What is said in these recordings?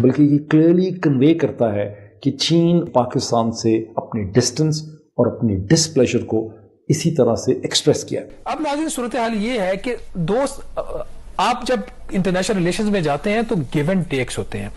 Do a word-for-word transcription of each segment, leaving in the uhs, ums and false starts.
बल्कि ये clearly convey करता है कि चीन पाकिस्तान से अपनी डिस्टेंस और अपनी डिसप्लेजर को इसी तरह से एक्सप्रेस किया। अब नाज़रीन, सूरत हाल ये है कि दोस्त, अ, आप जब इंटरनेशनल रिलेशंस में जाते हैं तो गिव एंड टेक्स होते हैं।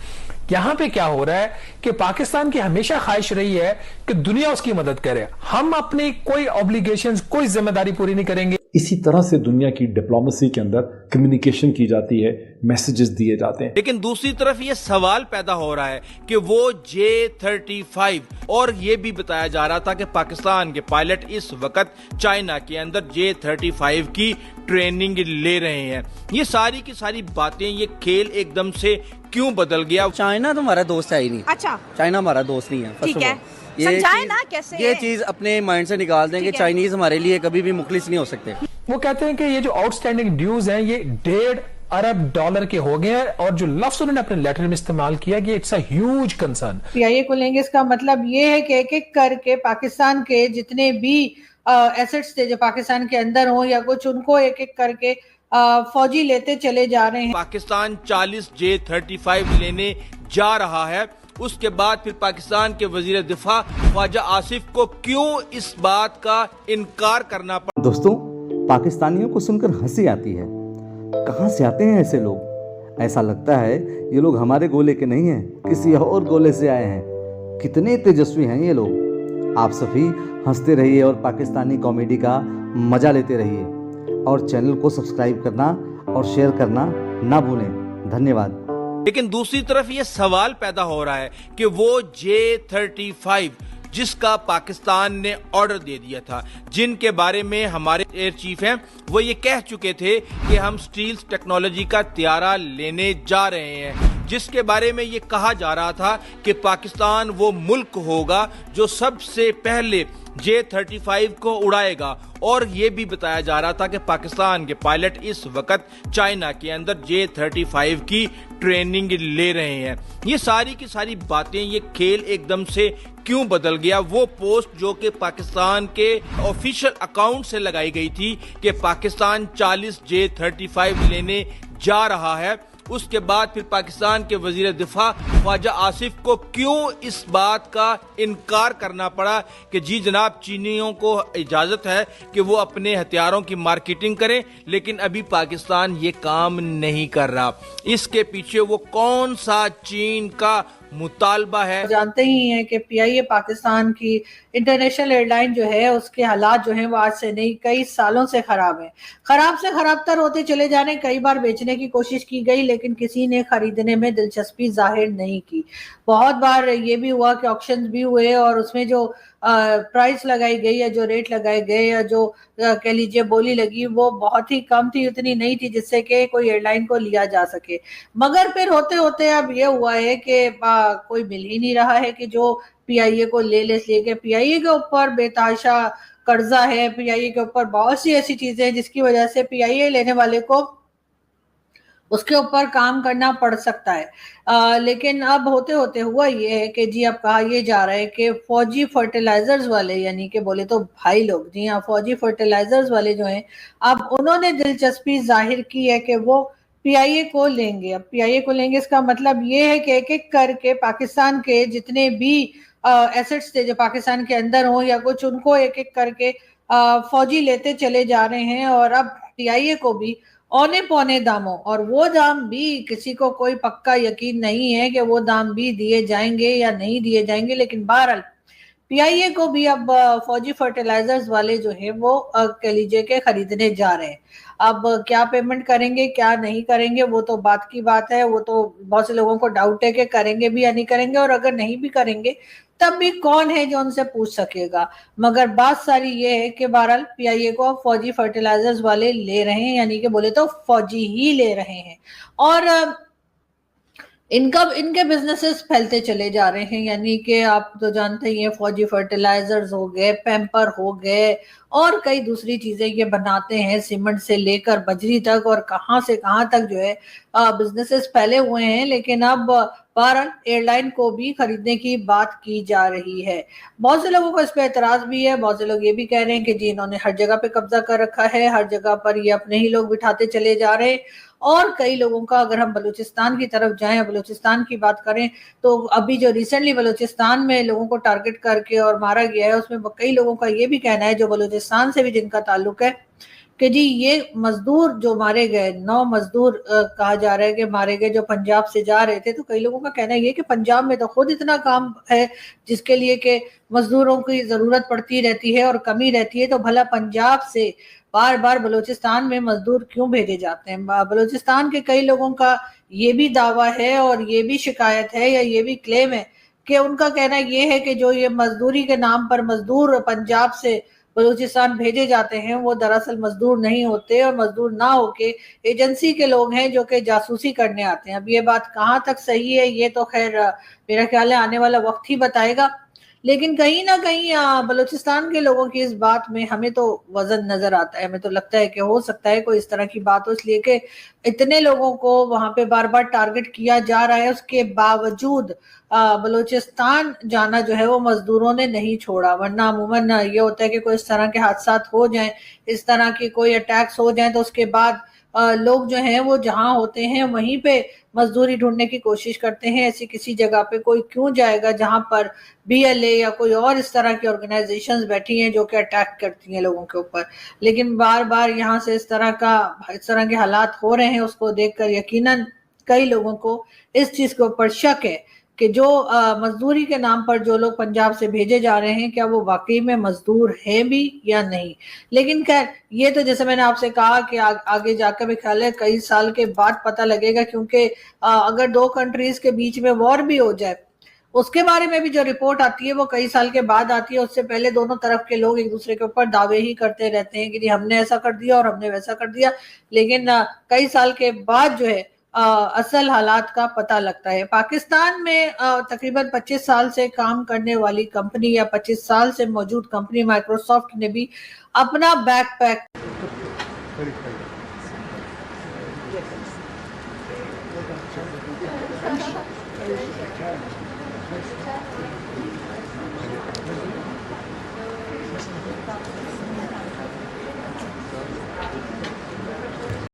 यहाँ पे क्या हो रहा है कि पाकिस्तान की हमेशा ख्वाहिश रही है कि दुनिया उसकी मदद करे, हम अपनी कोई ऑब्लिगेशंस, कोई जिम्मेदारी पूरी नहीं करेंगे। इसी तरह से दुनिया की डिप्लोमेसी के अंदर कम्युनिकेशन की जाती है, मैसेजेस दिए जाते हैं। लेकिन दूसरी तरफ ये सवाल पैदा हो रहा है कि वो जे थर्टी फाइव, और ये भी बताया जा रहा था कि पाकिस्तान के पायलट इस वक्त चाइना के अंदर जे थर्टी फाइव की ट्रेनिंग ले रहे हैं। ये सारी की सारी बातें, ये खेल एकदम से क्यों बदल गया? चाइना तो हमारा दोस्त है ही नहीं। अच्छा। चाइना हमारा दोस्त नहीं है। ठीक है। ये समझाए चीज- ना कैसे? ये चीज अपने माइंड से निकाल दें कि ठीक है। चाइनीज हमारे लिए कभी भी मुखलिस नहीं हो सकते। वो कहते हैं कि ये जो आउटस्टैंडिंग ड्यूज हैं, ये डेढ़ अरब डॉलर के हो गए हैं, और जो लफ्ज उन्होंने अपने लेटर में इस्तेमाल किया कि it's a huge concern. PIA को लेंगे, इसका मतलब ये है कि एक एक करके पाकिस्तान के जितने भी एसेट्स थे जो पाकिस्तान के अंदर हों या कुछ, उनको एक एक करके अ, फौजी लेते चले जा रहे हैं। पाकिस्तान चालीस जे थर्टी फाइव लेने जा रहा है, उसके बाद फिर पाकिस्तान के वजीर दिफा ख्वाजा आसिफ को क्यों इस बात का इनकार करना पड़ा? दोस्तों, पाकिस्तानियों को सुनकर हंसी आती है। कहाँ से आते हैं ऐसे लोग? ऐसा लगता है ये लोग हमारे गोले के नहीं हैं, किसी और गोले से आए हैं। कितने तेजस्वी हैं ये लोग। आप सभी हंसते रहिए और पाकिस्तानी कॉमेडी का मजा लेते रहिए, और चैनल को सब्सक्राइब करना और शेयर करना ना भूलें। धन्यवाद। लेकिन दूसरी तरफ ये सवाल पैदा हो रहा है कि वो जे थर्टी फाइव जिसका पाकिस्तान ने ऑर्डर दे दिया था, जिनके बारे में हमारे एयर चीफ हैं, वो ये कह चुके थे कि हम स्टील्थ टेक्नोलॉजी का तैयारा लेने जा रहे हैं, जिसके बारे में ये कहा जा रहा था कि पाकिस्तान वो मुल्क होगा जो सबसे पहले जे थर्टी फाइव को उड़ाएगा। और ये भी बताया जा रहा था कि पाकिस्तान के पायलट इस वक्त चाइना के अंदर जे थर्टी फाइव की ट्रेनिंग ले रहे हैं। ये सारी की सारी बातें, ये खेल एकदम से क्यों बदल गया? वो पोस्ट जो कि पाकिस्तान के ऑफिशियल अकाउंट से लगाई गई थी कि पाकिस्तान चालीस जे थर्टी फाइव लेने जा रहा है, उसके बाद फिर पाकिस्तान के वजीर दिफा ख्वाजा आसिफ को क्यों इस बात का इनकार करना पड़ा कि जी जनाब, चीनियों को इजाज़त है कि वो अपने हथियारों की मार्केटिंग करें, लेकिन अभी पाकिस्तान ये काम नहीं कर रहा। इसके पीछे वो कौन सा चीन का मुतालबा है? जानते ही हैं कि पीआईए पाकिस्तान की इंटरनेशनल एयरलाइन जो है, उसके हालात जो हैं, वो आज से नहीं, कई सालों से खराब है। खराब से खराब तर होते चले जा रहे हैं। कई बार बेचने की कोशिश की गई, लेकिन किसी ने खरीदने में दिलचस्पी जाहिर नहीं की। बहुत बार ये भी हुआ कि ऑक्शंस भी हुए और उसमें जो प्राइस लगाई गई या जो रेट लगाए गए या जो अ, कह लीजिए बोली लगी, वो बहुत ही कम थी, उतनी नहीं थी जिससे कि कोई एयरलाइन को लिया जा सके। मगर फिर होते होते अब ये हुआ है कि अ, कोई मिल ही नहीं रहा है कि जो पीआईए को ले ले, इसलिए कि पीआईए के ऊपर बेतहाशा कर्जा है, पीआईए के ऊपर बहुत सी ऐसी चीजें हैं जिसकी वजह से पीआईए लेने वाले को उसके ऊपर काम करना पड़ सकता है। अ, लेकिन अब होते होते हुआ ये है कि जी, अब कहा ये जा रहा है कि फौजी फर्टिलाइजर्स वाले, यानी कि बोले तो भाई लोग, जी हाँ, फौजी फर्टिलाइजर्स वाले जो हैं, अब उन्होंने दिलचस्पी जाहिर की है कि वो पीआईए को लेंगे। अब पीआईए को लेंगे, इसका मतलब ये है कि एक एक करके पाकिस्तान के जितने भी एसेट्स थे जो पाकिस्तान के अंदर हों या कुछ, उनको एक एक करके अ, फौजी लेते चले जा रहे हैं। और अब पीआईए को भी औने पौने दामों, और वो दाम भी किसी को कोई पक्का यकीन नहीं है कि वो दाम भी दिए जाएंगे या नहीं दिए जाएंगे, लेकिन बहरहाल पीआईए को भी अब अ, फौजी फर्टिलाइजर्स वाले जो हैं, वो अ, कह लीजिए कि खरीदने जा रहे हैं। अब क्या पेमेंट करेंगे, क्या नहीं करेंगे, वो तो बात की बात है। वो तो बहुत से लोगों को डाउट है कि करेंगे भी या नहीं करेंगे, और अगर नहीं भी करेंगे तब भी कौन है जो उनसे पूछ सकेगा। मगर बात सारी ये है कि बहरहाल पीआईए को अब फौजी फर्टिलाइजर्स वाले ले रहे हैं, यानी कि बोले तो फौजी ही ले रहे हैं। और अ, इनका इनके बिजनेसेस फैलते चले जा रहे हैं, यानी कि आप तो जानते ही हैं, फौजी फर्टिलाइजर्स हो गए, पैम्पर हो गए, और कई दूसरी चीजें ये बनाते हैं, सीमेंट से लेकर बजरी तक, और कहाँ से कहाँ तक जो है बिजनेसेस फैले हुए हैं। लेकिन अब बहरहाल एयरलाइन को भी खरीदने की बात की जा रही है। बहुत से लोगों को इस पर एतराज भी है। बहुत से लोग ये भी कह रहे हैं कि जी, इन्होंने हर जगह पे कब्जा कर रखा है, हर जगह पर ये अपने ही लोग बिठाते चले जा रहे हैं। اور کئی لوگوں کا، اگر ہم بلوچستان کی طرف جائیں، بلوچستان کی بات کریں، تو ابھی جو ریسنٹلی بلوچستان میں لوگوں کو ٹارگٹ کر کے اور مارا گیا ہے، اس میں کئی لوگوں کا یہ بھی کہنا ہے، جو بلوچستان سے بھی جن کا تعلق ہے، کہ جی، یہ مزدور جو مارے گئے، نو مزدور کہا جا رہا ہے کہ مارے گئے، جو پنجاب سے جا رہے تھے، تو کئی لوگوں کا کہنا یہ کہ پنجاب میں تو خود اتنا کام ہے جس کے لیے کہ مزدوروں کی ضرورت پڑتی رہتی ہے اور کمی رہتی ہے، تو بھلا پنجاب سے بار بار بلوچستان میں مزدور کیوں بھیجے جاتے ہیں؟ بلوچستان کے کئی لوگوں کا یہ بھی دعویٰ ہے اور یہ بھی شکایت ہے یا یہ بھی کلیم ہے کہ ان کا کہنا یہ ہے کہ جو یہ مزدوری کے نام پر مزدور پنجاب سے بلوچستان بھیجے جاتے ہیں، وہ دراصل مزدور نہیں ہوتے اور مزدور نہ ہو کے ایجنسی کے لوگ ہیں جو کہ جاسوسی کرنے آتے ہیں۔ اب یہ بات کہاں تک صحیح ہے، یہ تو خیر میرا خیال ہے آنے والا وقت ہی بتائے گا۔ لیکن کہیں نہ کہیں بلوچستان کے لوگوں کی اس بات میں ہمیں تو وزن نظر آتا ہے، ہمیں تو لگتا ہے کہ ہو سکتا ہے کوئی اس طرح کی بات ہو، اس لیے کہ اتنے لوگوں کو وہاں پہ بار بار ٹارگٹ کیا جا رہا ہے، اس کے باوجود بلوچستان جانا جو ہے وہ مزدوروں نے نہیں چھوڑا، ورنہ عموماً یہ ہوتا ہے کہ کوئی اس طرح کے حادثات ہو جائیں، اس طرح کے کوئی اٹیکس ہو جائیں، تو اس کے بعد لوگ جو ہیں وہ جہاں ہوتے ہیں وہیں پہ مزدوری ڈھونڈنے کی کوشش کرتے ہیں۔ ایسی کسی جگہ پہ کوئی کیوں جائے گا جہاں پر بی ایل اے یا کوئی اور اس طرح کی آرگنائزیشنز بیٹھی ہیں جو کہ اٹیک کرتی ہیں لوگوں کے اوپر؟ لیکن بار بار یہاں سے اس طرح کا، اس طرح کے حالات ہو رہے ہیں، اس کو دیکھ کر یقیناً کئی لوگوں کو اس چیز کے اوپر شک ہے کہ جو مزدوری کے نام پر جو لوگ پنجاب سے بھیجے جا رہے ہیں، کیا وہ واقعی میں مزدور ہیں بھی یا نہیں؟ لیکن خیر، یہ تو جیسے میں نے آپ سے کہا کہ آگے جا کر بھی خیال ہے کئی سال کے بعد پتہ لگے گا، کیونکہ اگر دو کنٹریز کے بیچ میں وار بھی ہو جائے، اس کے بارے میں بھی جو رپورٹ آتی ہے وہ کئی سال کے بعد آتی ہے۔ اس سے پہلے دونوں طرف کے لوگ ایک دوسرے کے اوپر دعوے ہی کرتے رہتے ہیں کہ جی ہم نے ایسا کر دیا اور ہم نے ویسا کر دیا، لیکن کئی سال کے بعد جو ہے اصل حالات کا پتہ لگتا ہے۔ پاکستان میں تقریباً پچیس سال سے کام کرنے والی کمپنی یا پچیس سال سے موجود کمپنی مائیکروسافٹ نے بھی اپنا بیک پیک